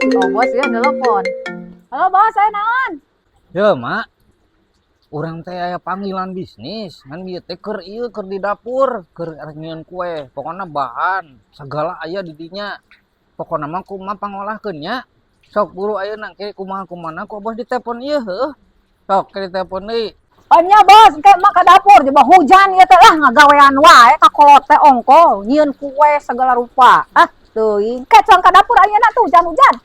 Oh, bos ya nelpon. Halo, bos, saya naon? Ya, Mak. Urang teh aya panggilan bisnis, ngan ieu teh keur ieu keur di dapur, keur arek nyieun kue. Pokona bahan segala aya di dinya. Pokona mah kumaha pangolahkeun nya. Sok buru ayeuna ke kumaha kumana ku bos ditelepon ieu heuh. Sok ke ditelepon deui. Oh nya bos, engke emak ke dapur, coba hujan ieu teh lah ngagawean wae ka kolot teh ongko, nyieun kue segala rupa. Ah, teuing. Ke cuang ka dapur ayeuna tuh hujan-hujan.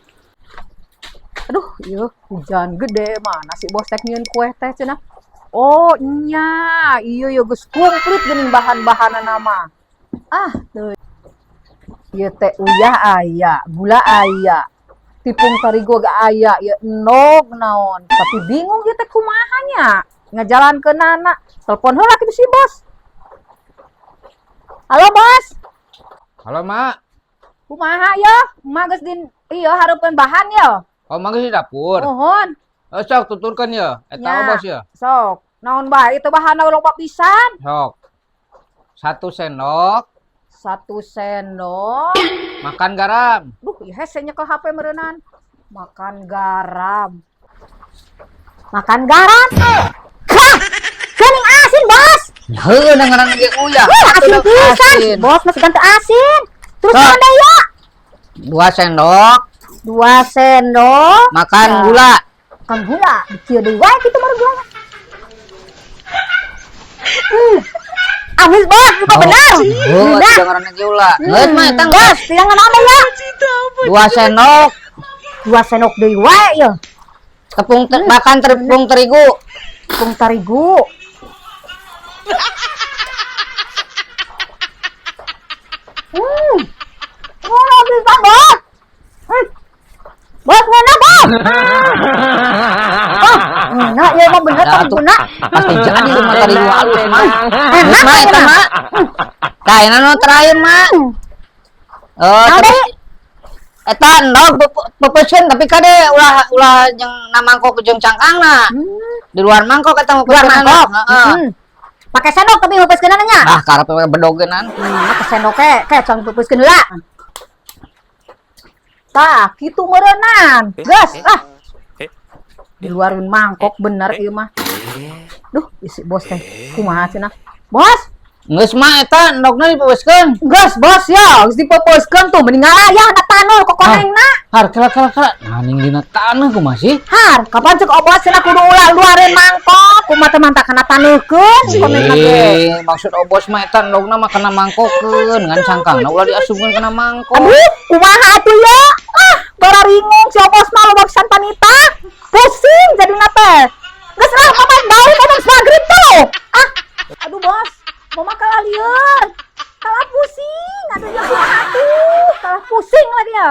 Aduh, ieu hujan gede mana si bos teh nyieun kue teh cenah. Oh nya, iya ya geus komplit geuning bahan-bahanna mah. Ah, teuing. Ieu teh uyah aya, gula aya, tepung terigu ge aya, ieu endog naon. Tapi bingung ieu teh kumaha nya. Ngajalankeunana. Telepon heula kitu si bos. Halo, bos. Halo, Mak. Kumaha ya? Emak geus di ieu hareupeun bahan ya. Oh, Mak geus di dapur. Mohon. Oh, sok tuturkeun ya. Eta Nya. bos ya. Sok. Naon bae itu bahanna loba pisan. Sok. 1 sendok 1 sendok. Makan garam. Duh, ieu hese nyekel HP meureunan. Makan garam. Makan garam. Hah! Geuning asin, Bos. Heuh, da ngaranna ge uyah. Wah, asin pisan. Asin. Bos masih ganti asin. Terus Sok. naon deui ya? 2 sendok 2 sendok makan Ya. gula. Makan gula. Dikieu deui wae kitu baru gulanya. Amis, Bos, lupa benar. Oh, Nah. atuh ngaranna ge ulah. Geus mah eta Bos, tidak naon deui ya? 2 sendok 2 sendok deui wae ya. Tepung makan tepung terigu. Tepung terigu. Wah, bisa, Bos. Bos, mana, Bos? Oh, enak ya emang bener Ya, atuh. teriguna. Pasti jadi lu mah terigu halus mah. Enak Geus mah eta ya, mah. Tah, ini nu terakhir mah. Oh, Naon terus deui? Eta endog peupeuskeun tapi kade ulah ulah jeung na mangkok jeung cangkangna. Di luar mangkok eta mah Luar peupeuskeunana. mangkok. Heeh. Pakai sendok tapi peupeuskeunana nya. Ah, karep we bedogenan. Pakai sendok ke, kayak cang peupeuskeun heula. Tah, kitu meureunan. Gas, ah. Di luarin mangkok bener ieu mah. Duh, isi bos teh kumaha cenah? Bos, Geus mah eta endogna dipeupeuskeun. Gas bos ya, geus dipepeuskeun tuh mending ngalayah na taneuh kokonengna. Har, kela kela kela. Nah, ning dina taneuh kumaha sih? Har, kapan cek obos cenah kudu ulah luareun mangkok, kumaha teh mantap kana taneuhkeun konengna ge. Eh, maksud obos mah eta endogna mah kana mangkokeun, ngan cangkangna ulah diasupkeun kana mangkok. Aduh, kumaha atuh ya? Ah, bararingung si obos mah loba pisan panita. Pusing jadina teh. Geus lah, mama balik ngomong maghrib tuh. Ah, aduh bos, mama kalah lieur. Kalah pusing, aduh ya kumaha atuh? Kalah pusing lagi ya.